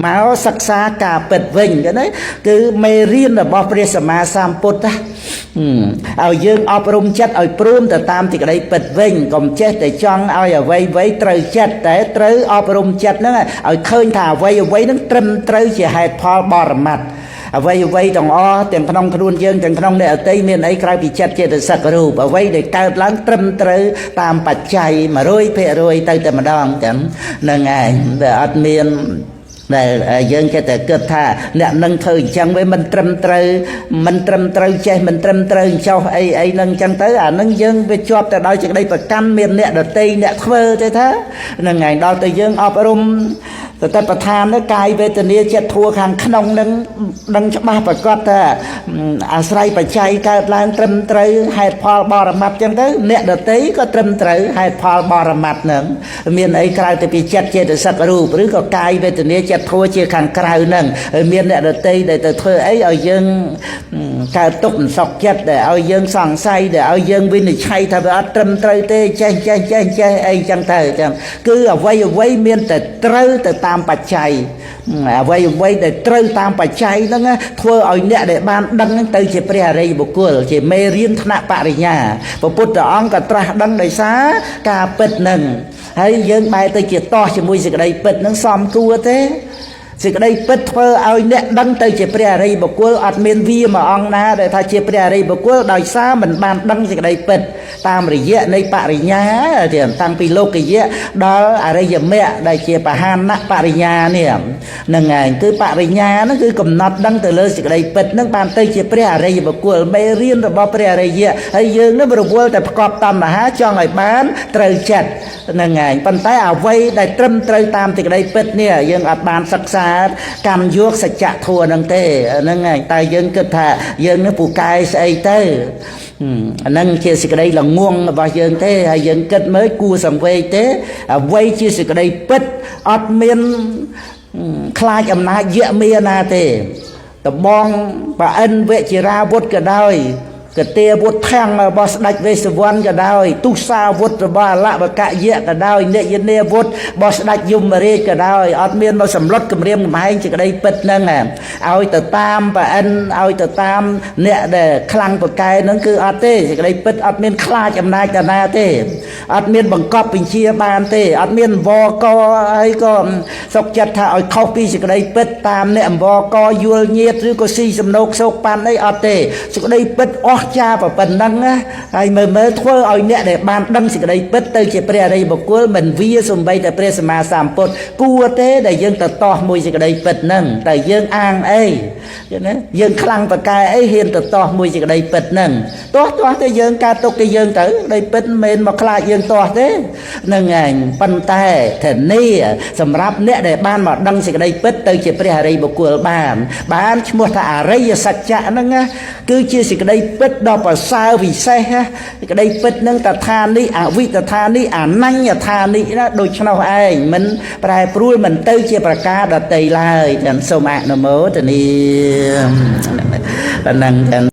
មកសិក្សាការពិតវិញណាគឺមេរៀនរបស់ព្រះសម្មាសម្ពុទ្ធណាឲ្យយើងអប់រំចិត្តឲ្យព្រមទៅតាមសេចក្តីពិតវិញកុំចេះតែចង់ឲ្យអ្វីអ្វីត្រូវចិត្តតែត្រូវអប់រំចិត្តហ្នឹងឲ្យឃើញថាអ្វីអ្វីហ្នឹងត្រឹមត្រូវជាហេតុផលបរមត្តអ្វីអ្វីទាំងអស់ទាំងក្នុងខ្លួនយើងទាំងក្នុងអ្នកអតីមានអីក្រៅពីចិត្តចេតសិករូបអ្វីដែលកើតឡើងត្រឹមត្រូវតាមបច្ច័យ100%ទៅតែម្ដងចឹងហ្នឹងឯងវាអត់មានដែលយើងចេះតែគិតថាអ្នកនឹងធ្វើអញ្ចឹងវាមិនត្រឹមត្រូវមិនត្រឹមត្រូវចេះមិនត្រឹមត្រូវចោះអីអីនឹងអញ្ចឹងទៅអានឹងយើងវាជាប់តែដោយសេចក្តីប្រកាន់មានអ្នកដតីអ្នកធ្វើទេថាហ្នឹងឯងដល់ទៅយើងអប់រំសតិប្បដ្ឋាននោះកាយវេទនាចិត្តធัวខាងក្នុងនឹងដឹងច្បាស់ប្រកបថាអាស្រ័យបច្ច័យកើតឡើងត្រឹមត្រូវហេតុផលបរមត្តអញ្ចឹងទៅអ្នកដតីក៏ត្រឹមត្រូវហេតុផលបរមត្តនឹងមានអីក្រៅទៅពីចិត្តចេតសិករូបឬក៏កាយវេទនាចិត្តធัวជាខាងក្រៅនឹងហើយមានអ្នកដតីដែលទៅធ្វើអីឲ្យយើងកើតទុកមិនសុខចិត្តដែលឲ្យយើងសង្ស័យដែលឲ្យយើងវិនិច្ឆ័យថាវាអត់ត្រឹមត្រូវទេចេះចេះចេះចេះអីចឹងទៅចឹងគឺអ្វីអ្វីមានតែត្រូវទៅតាមបច្ច័យអ្វីអ្វីដែលត្រូវតាមបច្ច័យហ្នឹងធ្វើឲ្យអ្នកដែលបានដឹងហ្នឹងទៅជាព្រះអរិយបុគ្គលជាមេរៀនថ្នាក់បរិញ្ញាព្រះពុទ្ធអង្គក៏ត្រាស់ដឹងដោយសារការពិតហ្នឹងហើយយើងបែរទៅជាតោះជាមួយសេចក្តីពិតហ្នឹងសំគួរទេសេចក្តីពិតធ្វើឲ្យអ្នកដឹងទៅជាព្រះអរិយបុគ្គលអត់មានវាមួយអង្គណាដែលថាជាព្រះអរិយបុគ្គលដោយសារមិនបានដឹងសេចក្តីពិតតាមរយៈនៃបរិញ្ញាទៀតតាំងពីលោកយៈដល់អរិយមគ្គដែលជាបហានៈបរិញ្ញានេះហ្នឹងឯងគឺបរិញ្ញាហ្នឹងគឺកំណត់ដឹងទៅលើសេចក្តីពិតហ្នឹងបានទៅជាព្រះអរិយបុគ្គលមេរៀនរបស់ព្រះអរិយៈហើយយើងនឹងរវល់តែប្រកបតណ្ហាចង់ឲ្យបានត្រូវចិត្តហ្នឹងឯងប៉ុន្តែអ្វីដែលត្រឹមត្រូវតាមសេចក្តីពិតនេះយើងអត់បានសិក្សាកម្មយកសច្ចធម៌ហ្នឹងទេហ្នឹងឯងតែយើងគិតថាយើងនឹងពូកែស្អីទៅអាហ្នឹងជាសេចក្តីល្ងងរបស់យើងទេហើយយើងគិតមើលគួរសង្វេគទេអ្វីជាសេចក្តីពិតអត់មានខ្លាចអំណាចយៈមានណាទេដបងប្រអិនវជិរាវុធក៏ដោយកទាវុធធាំងរបស់ស្ដេចវេស្សវណ្ណក៏ដោយទុសាវុធរបស់អលវកយៈក៏ដោយនិយនាវុធរបស់ស្ដេចយមរាជក៏ដោយអត់មានមកសម្លុតគម្រាមកំហែងសេចក្តីពិតហ្នឹងឲ្យទៅតាមប្រអិនឲ្យទៅតាមអ្នកដែលខ្លាំងប្រកែហ្នឹងគឺអត់ទេសេចក្តីពិតអត់មានខ្លាចអំណាចតាណាទេអត់មានបង្កប់បញ្ជាបានទេអត់មានវកអីក៏សុកចិត្តថាឲ្យខុសពីសេចក្តីពិតតាមអ្នកអង្វកយល់ញាតឬក៏ស៊ីសំណោកសោកប៉ាន់អីអត់ទេសេចក្តីពិតអស់ចាប៉ុណ្ណឹងណាហើយមើលមើលធ្វើឲ្យអ្នកដែលបានដឹងសេចក្តីពិតទៅជាព្រះអរិយបុគ្គលមិនវាសំបីតែព្រះសម្មាសម្ពុទ្ធគួរទេដែលយើងទៅតោះមួយសេចក្តីពិតហ្នឹងតែយើងអាងអីណាយើងខ្លាំងប្រកែអីហ៊ានទៅតោះមួយសេចក្តីពិតហ្នឹងតោះតោះទៅយើងកើតទុកទៅយើងទៅក្តីពិតមិនមែនមកខ្លាចយើងតោះទេហ្នឹងឯងប៉ុន្តែធានាសម្រាប់អ្នកដែលបានមកដឹងសេចក្តីពិតទៅជាព្រះអរិយបុគ្គលបានបានឈ្មោះថាអរិយសច្ចៈហ្នឹងណាគឺជាសេចក្តីពិតដ៏ប្រសើរវិសេសសេចក្តីពិតនឹងតថានេះអវិតថានេះអនញ្ញថានេះណាដូច្នោះឯងមិនប្រែប្រួលមិនទៅជាប្រការដតីឡើយចឹងសូមអនុមោទនាប៉ុណ្ណឹងចឹង។